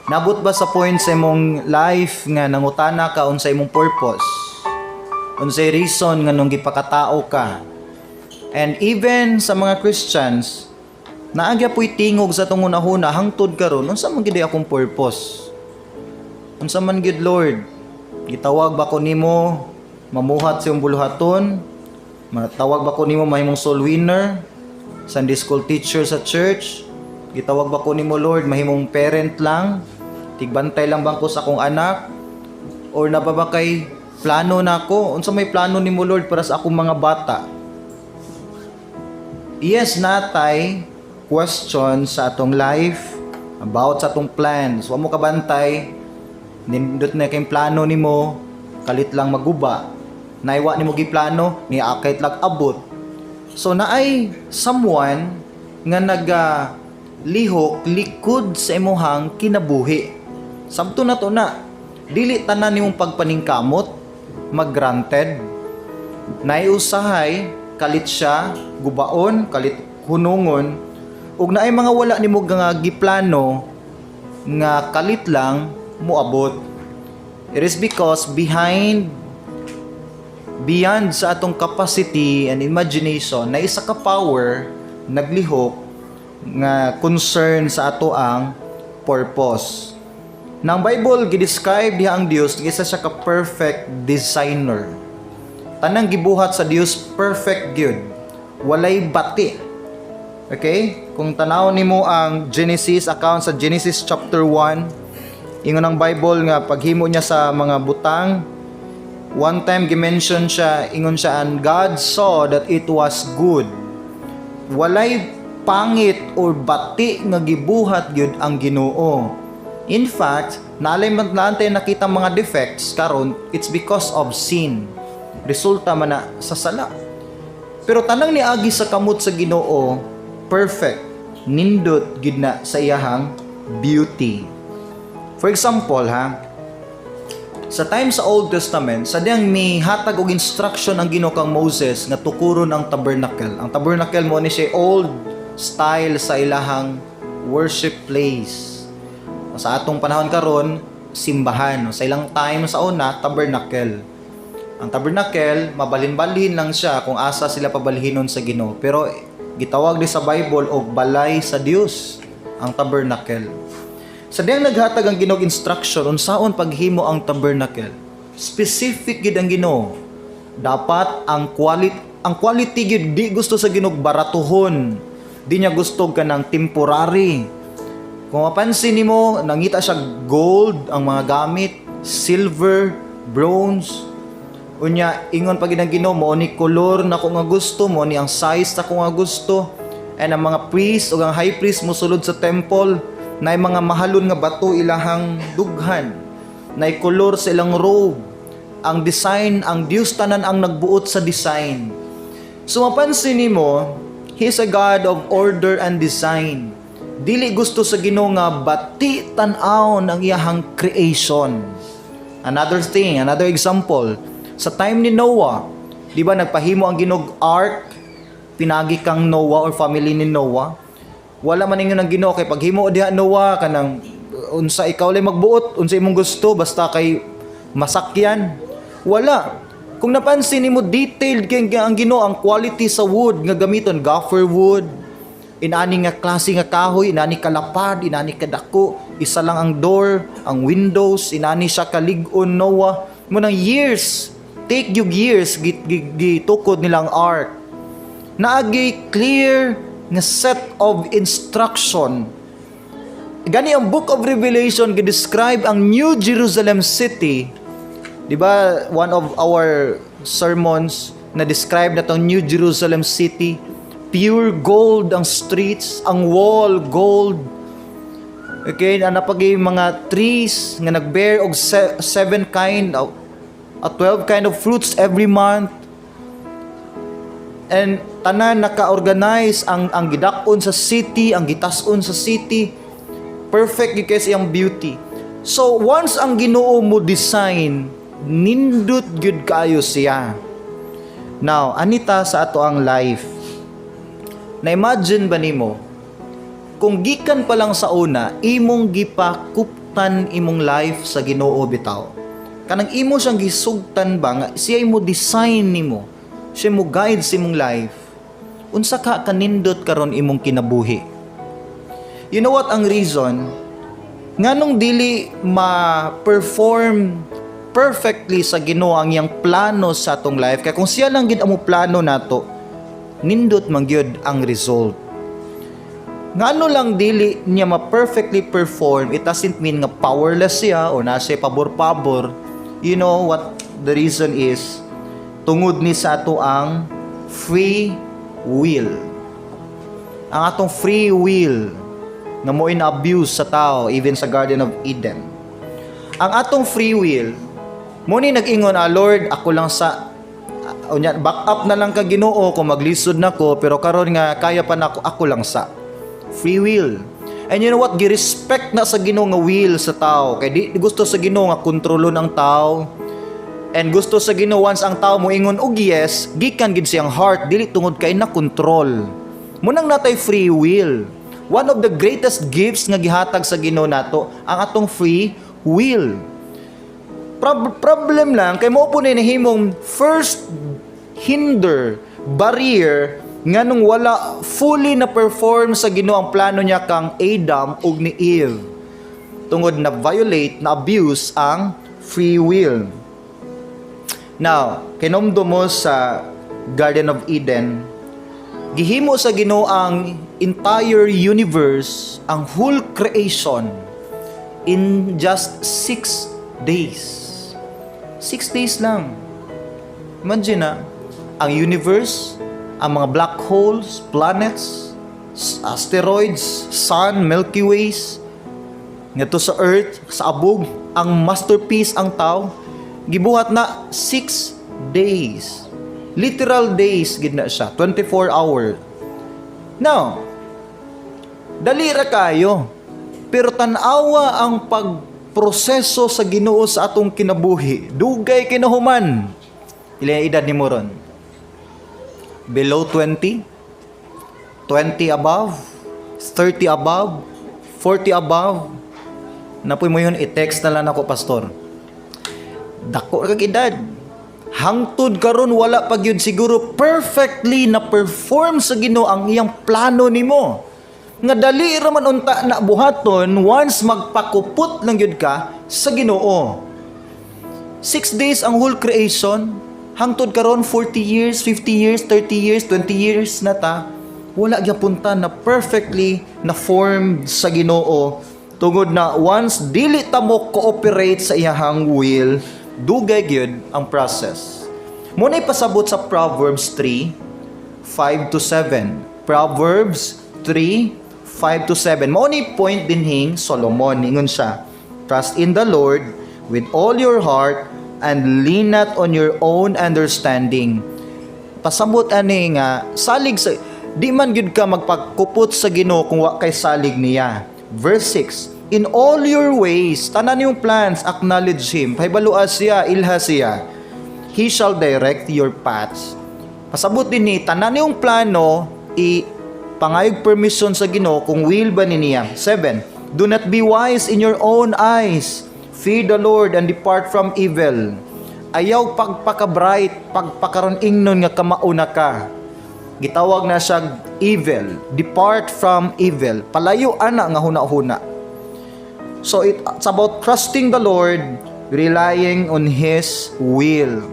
Nabot ba sa point sa imong life nga nangutana ka unsa imong purpose? Unsay reason nga nung gipakatao ka? And even sa mga Christians, naa gyapoy tingog sa atong hunahuna hangtod karon, unsa man gyud akong purpose? Unsa man gyud, Lord? Gitawag ba ko nimo mamuhat sa imong buluhaton? Matawag ba ko nimo mahimong soul winner? Sunday school teacher sa church? Gitawag ba ko nimo, Lord, mahimong parent lang? Tigbantay lang bang ko sa akong anak? Or naa ba kay plano nako? Unsa may plano nimo, Lord, para sa akong mga bata? Yes, naa tay question sa atong life about sa atong plans. Wa mo kabantay, nindot na kay plano nimo, kalit lang maguba. Naiwa nimo giplano, ni akit lang abot. So naay someone nga naga lihok likod sa imuhang kinabuhi. Sabto na to na. Dili tanan nimong pagpaningkamot mag-granted. Naay usahay kalit siya gubaon, kalit hunungon, ug naay mga wala nimo nga giplano nga kalit lang moabot. It is because behind beyond sa atong capacity and imagination na isa ka power naglihok nga concern sa ato ang purpose. Nang Bible gi-describe diha ang Dios nga isa siya ka perfect designer. Tanang gibuhat sa Dios perfect gyud. Walay bati. Okay? Kung tanaw nimo ang Genesis account sa Genesis chapter 1, ingon ang Bible nga paghimo niya sa mga butang, one time gi-mention siya, ingon siya, "And God saw that it was good." Walay pangit or bati nga gibuhat gyud ang Ginoo. In fact, naalay man natin nakita mga defects karon, it's because of sin. Resulta man na sa sala. Pero tanang niagi sa kamot sa Ginoo, perfect, nindot gid na sa iyahang beauty. For example, ha, sa time sa Old Testament, sa diyang mihatag og instruction ang Ginoo kang Moses nga tukuron ang tabernacle. Ang tabernacle mo ni siya old style sa ilahang worship place. Sa atong panahon karon, simbahan. Sa ilang time sa una, tabernacle. Ang tabernacle, mabalhin-balhin lang siya kung asa sila pabalhinon sa Ginoo. Pero gitawag di sa Bible og balay sa Dios ang tabernacle. Sa diyang naghatag ang Ginoo og instruction unsaon paghimo ang tabernacle. Specific gid ang Ginoo. Dapat ang quality gid, di gusto sa Ginoo baratuhon. Di niya gusto kanang temporary. Kung mapansin nimo, nangita siya gold ang mga gamit, silver, bronze. Unya ingon pa gid ang Ginoo, mo ni kolor na ko nga gusto, mo ni ang size na ko nga gusto. And ang mga priest o ang high priest mosulod sa temple, na mga mahalon nga bato ilahang dughan, na kolor sa ilang robe. Ang design, ang Dios tanan ang nagbuot sa design. So mapansin nimo, He is a God of order and design. Dili gusto sa Ginoo nga bati tan-awon ang iyahang creation. Another thing, another example, sa time ni Noah, di ba nagpahimo ang Ginoo ark, pinagi kang Noah or family ni Noah? Wala man ingon ang Ginoo kay paghimo diha, Noah, kanang unsa ikaw lay magbuot, unsa imong gusto basta kay masakyan. Wala. Kung napansin nimo, detailed kay ang Ginoo, ang quality sa wood nga gamiton, gopher wood, inani nga klase nga kahoy, inani kalapad, inani kadako, isa lang ang door, ang windows, inani siya kalig-on, Noah. Mo nang years, take you years gitukod nilang ark. Naagi clear nga set of instruction. Gani ang Book of Revelation gi-describe ang New Jerusalem City. Di ba, one of our sermons na describe na tong New Jerusalem City, pure gold ang streets, ang wall gold. Okay, ana pag mga trees nga nag-bear og seven kind of 12 kind of fruits every month. And tanan naka-organize ang gidak-on sa city, ang gitas-on sa city. Perfect gyud kay sa iyang beauty. So once ang Ginoo mo design, nindot gyud kaayo siya. Now, anita sa ato ang life. Na-imagine ba nimo kung gikan pa lang sa una imong gipakup gisugtan imong life sa Ginoo bitaw? Kanang imo siyang gisugtan ba nga siya mo design nimo, siya mo guide sa imong life. Unsa ka kanindot karon imong kinabuhi? You know what ang reason nganong dili ma-perform perfectly sa Ginoo ang iyang plano sa atong life? Kay kung siya lang gid ang plano nato, nindot man gyud ang result. Ngano lang dili niya ma-perfectly perform, it doesn't mean nga powerless siya o na siya pabor-pabor. You know what the reason is? Tungod ni sa ato ang free will. Ang atong free will nga mo in-abuse sa tao even sa Garden of Eden. Ang atong free will, mo ni nag-ingon, "Ah Lord, ako lang sa unya, back up na lang ka Ginoo kung maglisod nako, pero karon nga kaya pa nako, ako lang sa." Free will. And you know what? Gi-respect na sa Ginoo nga will sa tao. Kay di gusto sa Ginoo nga kontrolon ang tao. And gusto sa Ginoo, once ang tao moingon og yes, gikan gid siyang heart, dili tungod kay na control. Munang natay free will. One of the greatest gifts nga gihatag sa Ginoo nato ang atong free will. Problem lang kay mo po ni nahimong first hinder, barrier nganong wala fully na perform sa Ginoo ang plano niya kang Adam ug ni Eve. Tungod na violate, na abuse ang free will. Now, kinomdo mo sa Garden of Eden, gihimo sa Ginoo ang entire universe, ang whole creation in just 6 days. 6 days lang. Imagine na, ang universe, ang mga black holes, planets, asteroids, sun, Milky Ways, ngadto sa Earth, sa abog, ang masterpiece ang tao, gibuhat na 6 days. Literal days gid na siya, 24 hour. Now, dali ra kayo. Pero tan-awa ang pagproseso sa Ginoo sa atong kinabuhi. Dugay kinahuman. Ila edad ni mo ron? Below 20? 20 above? 30 above? 40 above? Napoy mo yun, i-text na lang ako, "Pastor." Dako kag edad. Hangtod karon wala pa gyud siguro perfectly na perform sa Ginoo ang iyang plano nimo. Nga dali ra man unta na buhaton once magpakupot lang gyud ka sa Ginoo. 6 days ang whole creation. Hangtod karon 40 years, 50 years, 30 years, 20 years na ta. Wala gyapon ta na perfectly na formed sa Ginoo tungod na once dili ta mo cooperate sa iyahang will, dugay gyud ang process. Mo na ipasabot sa Proverbs 3, 5 to 7. Proverbs 3, 5 to 7. Mao ni point dinhing Solomon. Ingon siya, "Trust in the Lord with all your heart and lean not on your own understanding." Pasabot ani nga salig sa di man gyud ka magpagkupot sa Ginoo kung wa kay salig niya. Verse 6, "In all your ways," tanan yung plans, "acknowledge Him." Pahibalua siya, ilha siya. "He shall direct your paths." Pasabot din ni tanan yung plano i pangayog permission sa Ginoo kung will ba ni niya. 7. "Do not be wise in your own eyes. Fear the Lord and depart from evil." Ayaw pagpaka-bright, pagpakaron ingnon nga kamauna ka. Gitawag na siya evil. Depart from evil. Palayo ana nga huna-huna. So it's about trusting the Lord, relying on His will.